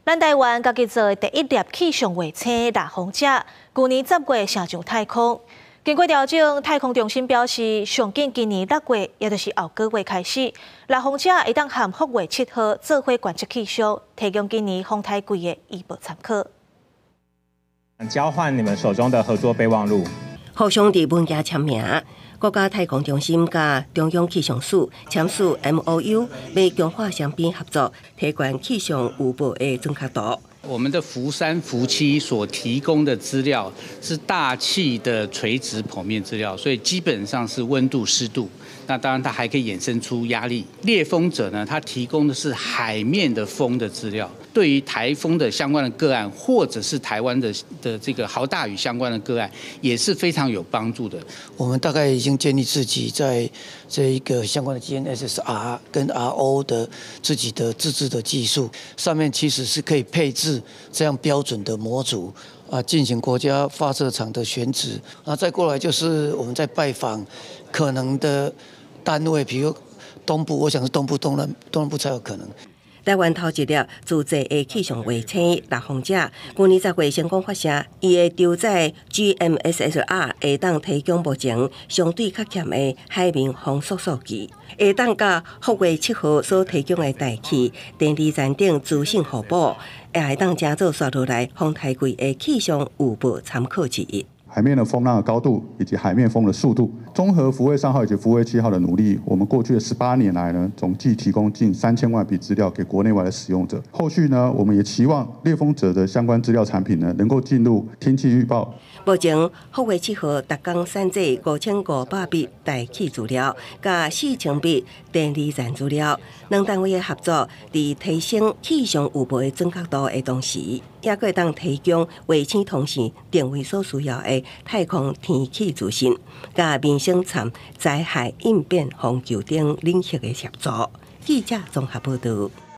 咱台灣家己做的第一粒氣象衛星獵風者，舊年十月射上太空。經過調整，太空中心表示，上緊今年六月，也就是後個月開始，獵風者會當和福衛七號做伙觀測氣象，提供今年風台季的預報參考。交換你們手中的合作備忘錄。互相佇文件簽名，國家太空中心佮中央氣象署簽署 MOU，欲強化雙邊合作，提懸氣象預報的準確度。我們的福三、福七所提供的資料是大氣的垂直剖面資料，所以基本上是溫度、濕度。那當然，它還可以衍生出壓力。獵風者呢，它提供的是海面的風的資料，對於颱風的相關的個案，或者是台灣的這個豪大雨相關的個案，也是非常有幫助的。我們大概已經建立自己在這一個相關的 GMSSR 跟 RO 的自己的自製的技術，上面其實是可以配置這樣標準的模組啊，進行國家發射場的選址。那再過來就是我們在拜訪可能的單位，比如東部，我想是東部、東南部才有可能。台灣頭一粒自製的氣象衛星獵風者，舊年十月成功發射，伊的搭載 GMSSR 會當提供目前相對較欠的海面風速數據，會當佮福衛七號所提供的大氣、電離層等資訊互補，也會當成做紲落來風台季的氣象預報參考之一。海面的風浪的高度以及海面風的速度，綜合福衛三號以及福衛七號的努力，我們過去的18年來呢，總計提供近3000萬筆資料給國內外的使用者。後續呢，我們也期望獵風者的相關資料產品呢，能夠進入天氣預報。目前，福衛七號逐工產製5500筆大氣資料，佮4000筆電離層資料，兩單位的合作，佇提升氣象預報的準確度的同時，也閣會當提供衛星通信定位所需要的太空天氣資訊，佮民生參災害應變防救等領域的協助。記者綜合報導。